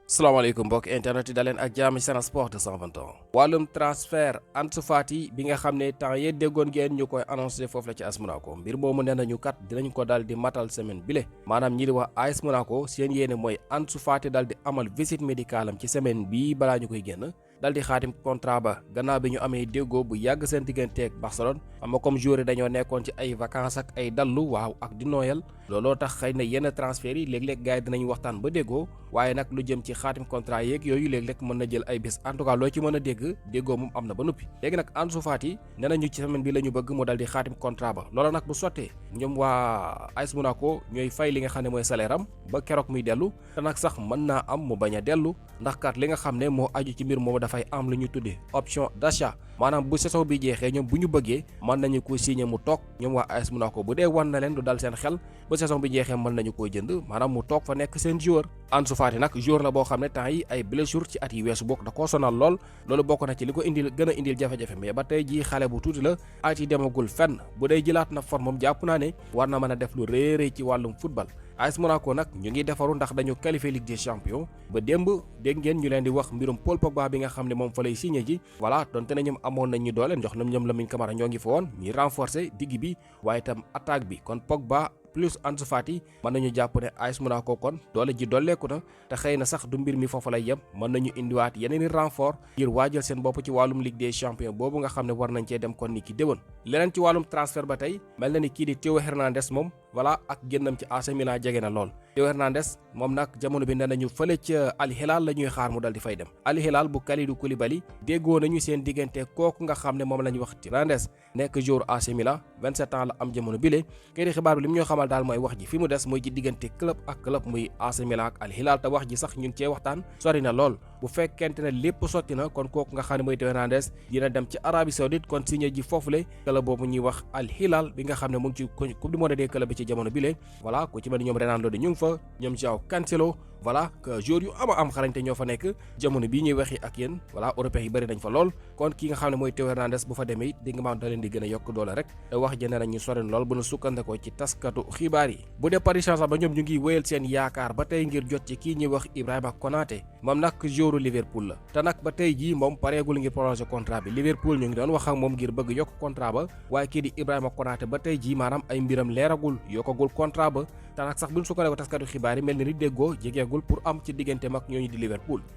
salaamaaleykum mbokk internet yi daleen ak jaam ci Sen Sport 221 wàllum transfert Ansu Fati bi nga xam ne temps yee déggoon ngeen ñu koy annoncé foofu la ci AS Monaco mbir moomu nee nañu kat dinañ ko daal di matal semaine bile maanaam ñi di wax AS Monaco seen yéene mooy Ansu Fati daal di amal visite médicale am ci semaine bii balaa ñu koy génn dal di xaatim contrat ba gannaaw bi ñu amee déggoo bu yàgg seen digganteeg Barcelone ama comme joueur yi dañoo nekkoon ci ay vacances ak ay dallu waaw ak di nooyal looloo tax xëy na yenn transfert yi léeg-léeg gars yi dinañ waxtaan ba déggoo waaye nag lu jëm ci xaatim contrat yeeg yooyu léeg-léeg mën na jël ay bés en tout cas loo ci mën a dégg déggoo moom am na ba noppi léegi nag Ansu Fati nee nañu ci semaine bi la ñu bëgg mu dal di xaatim contrat ba loola nag bu sottee ñoom waa AS Monaco ñooy fay li nga xam ne mooy salaire am ba keroog muy dellu te nag sax mën naa am mu bañ a dellu ndax kat li nga xam ne moo aju ci mbir moomu dafay am lu ñu tuddee option d'achat maanaam bu saison bi jeexee ñoom bu ñu bëggee mën nañu ko signer mu toog ñoom waa AS Monaco bu dee wan na leen du dal seen xel ba saison bi jeexee mën nañu koo jënd maanaam mu toog fa nekk seen joueur Ansu Fati nag joueur la boo xam ne temps yi ay blessure ci at yi weesu bokk da koo sonal lool loolu bokk na ci li ko indil gën a indil jafe-jafe mais ba tey jii xale bu tuuti la at yi demagul fenn bu dee jëlaat na forme moom jàpp naa ne war na mën a def lu réeré ci wàllum football AS Monaco nag ñu ngi defaru ndax dañu qualifié Ligue des Champions ba démb dégg ngeen ñu leen di wax mbirum Paul Pogba bi nga xam ne moom fa lay signé ji voilà donte ne ñoom amoon nañ ñu doole ndox ñoom Lamine Camara ñoo ngi fa woon ñuy renforcer digg bi waaye itam attaque bi kon Pogba plus Ansu Fati mën nañu jàpp ne AS Monaco kon doole ji dolleeku na te xëy na sax du mbir mi foofu lay yem mën nañu indiwaat yeneen i renfort ngir waajal seen bopp ci wàllum Ligue des Champions boobu nga xam ne war nañ cee dem kon ni ki déwén leneen ci wàllum transfert ba tey mel na ni kii di Théo Hernandez moom voilà ak génnam ci AC Milan jege na lool Théo Hernandez moom nag jamono bi nee nañu fële ca Al Hilal la ñuy xaar mu dal di fay dem Al Hilal bu Kalidou Koulibaly déggoo nañu seen diggante kooku nga xam ne moom la ñuy wax Hernandez nekk joueur AC Milan 27 ans la am jamono bile kay di xibaar bi li mu ñoo xamal daal mooy wax ji fi mu des mooy ci diggante club ak club muy AC Milan ak Al Hilal te wax ji sax ñu ngi cee waxtaan sori na lool bu fekkente ne lépp sotti na kon kooku nga xam ne mooy Théo Hernandez dina dem ci Arabie Saoudite kon signé ji foofule club boobu ñuy wax Al Hilal bi nga xam ne mu ngi ci coupe du monde des clubs bi ci jamono bile voilà ku ci mel ni ñoom Ronaldo di ñu ngi fa ñoom João Cancelo voilà que joueur yu am xarañte ñoo fa nekk jamono bii ñuy waxi ak yéen voilà européens yi bëri nañ fa lool kon ki nga xam ne mooy Théo Hernandez bu fa demee it di nga maam da leen di gën a yokk doole rek te wax jëne nañu sori lool bu nu sukkandikoo ci taskatu xibaar yi bu dee Paris Saint-Germain ba ñoom ñu ngi wéyal seen yaakaar ba tey ngir jot ci kii ñuy wax Ibrahima Konaté moom nag joueuru Liverpool la te nag ba tey jii moom pareegul ngir prolonger contrat bi Liverpool ñu ngi doon wax ak moom ngir bëgg yokk contrat ba waaye kii di Ibrahima Konaté ba tey jii maanaam ay mbiram leeragul yokkagul contrat ba te nag sax bu ñu sukkandikoo taskatu xibaar yi mel ni déggoo jegeegul pour am ci diggante mag ñooñu di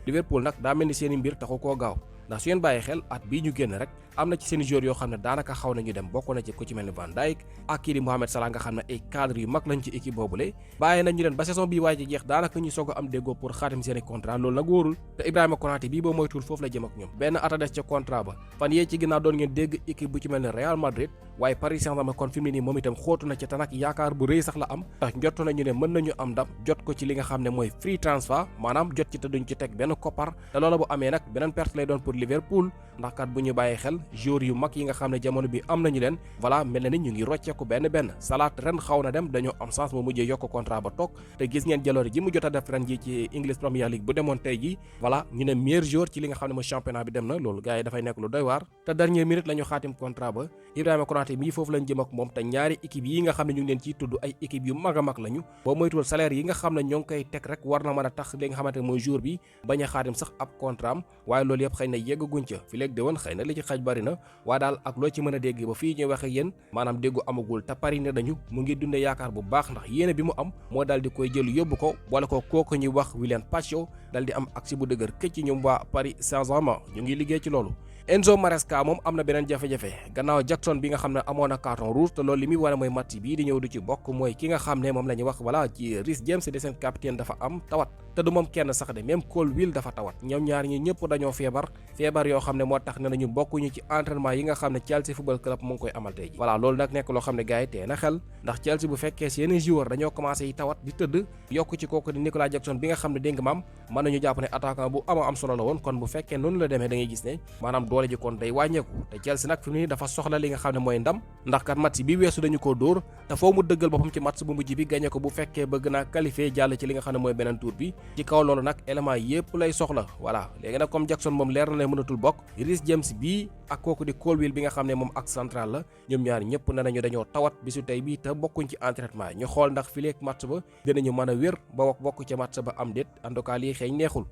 Liverpool nag daa mel ni seen i mbir taxu koo gaaw ndax su ngeen bàyyi xel at bii ñu génn rek am na ci seen joueurs yoo xam ne daanaka xaw nañu dem bokk na ci ku ci mel ni Van Dijk ak kii di Mohamed Salah nga xam ne ay cadre yu mag lañ ci équipe boobule bàyyi nañu leen ba saison bii waaye ci jeex daanaka ñu soog a am déggoo pour xaatim seen i contrat loolu nag wóorul te Ibrahima Konaté bii boo moytuwul foofu la jëm ak ñoom benn ata des ca contrat ba fan yee ci ginnaaw doon ngeen dégg équipe bu ci mel ne Real Madrid waaye Paris Saint-Germain kon fi mu ne nii moom itam xóotu na ci te nag yaakaar bu rëy sax la am ndax njott nañu ne mën nañu am ndam jot ko ci li nga xam ne mooy free transfer maanaam jot ci te duñ ci teg benn koppar te loola bu amee nag beneen perte lay doon pour Liverpool ndax kat bu ñu bàyyi xel joueurs yu mag yi nga xam ne jamono bi am nañu leen voilà mel na ni ñu ngi rocceeku benn Salah ren xaw na dem dañoo am chance mu mujjee yokk contrat ba toog te gis ngeen jaloore ji mu jot a def ren ji ci English Premier League bu demoon tey ji voilà ñu ne meilleur joueur ci li nga xam ne mooy championnat bi dem na loolu gars yi dafay nekk lu doy waar te dernière minute la ñu xaatim contrat ba Ibrahima Konaté mii foofu lañ jëm ak moom te ñaari équipe yi nga xam ne ñu ngi leen ciy tudd ay équipe yu mag a mag lañu boo moytuwul salaire yi nga xam ne ñoo ngi koy teg rek war na mën a tax li nga xamante ne mooy joueur bi bañ a xaatim sax ab contrat am waaye loolu yëpp xëy na yeggaguñ ca fi léegi déwoon xëy na li ci xaj bari na waaye daal ak loo ci mën a dégg ba fii ñuy waxe yéen maanaam déggu amagul te Paris ne nañu mu ngi dundee yaakaar bu baax ndax yéene bi mu am moo daal di koy jël yóbbu ko boole ko kooku ñuy wax William Pacho dal di am aksi bu dëgër këcc ñoom waa Paris Saint-Germain ñu ngi liggéey ci loolu Enzo Maresca moom am na beneen jafe-jafe gannaaw Jackson bi nga xam ne amoon na carton rouge te loolu li muy wane mooy match bii di ñëw du ci bokk mooy ki nga xam ne moom la ñuy wax voilà ci Reece James di seen capitaine dafa am tawat te du moom kenn sax de même Colwill dafa tawat ñoom ñaar ñi ñëpp dañoo feebar yoo xam ne moo tax ne nañu bokkuñu ci entraînement yi nga xam ne Chelsea football club mu ngi koy amal tey ji voilà loolu nag nekk loo xam ne gars yi tee na xel ndax Chelsea bu fekkee seeni joueur dañoo commencé yi tawat di tëdd yokk ci kooku di Nicolas Jackson bi nga xam ne dégg nga maam mën nañu jàpp ne attaquant bu am solo la woon kon bu fekkee noonu la demee da ngay gis ne maanaam doole ji kon day wàññeeku te Chelsea nag fi mu ne dafa soxla li nga xam ne mooy ndam ndax kat match bi weesu dañu koo dóor te foo mu dëggal boppam ci match bu mujj bi gagné ko bu fekkee bëgg naa qualifié jàll ci li nga xam ne mooy beneen tour bi ci kaw loolu nag élément yépp lay soxla voilà léegi nag comme Jackson moom leer na ne mënatul bokk Reece James bii ak kooku di Colwill bi nga xam ne moom ak central la ñoom ñaar ñëpp ne nañu dañoo tawat bisu tey bi te bokkuñ ci entraînement ñu xool ndax fileeg match ba dinañu mën a wér ba bokk ca match ba am déet en tout cas lii xeeñ neexul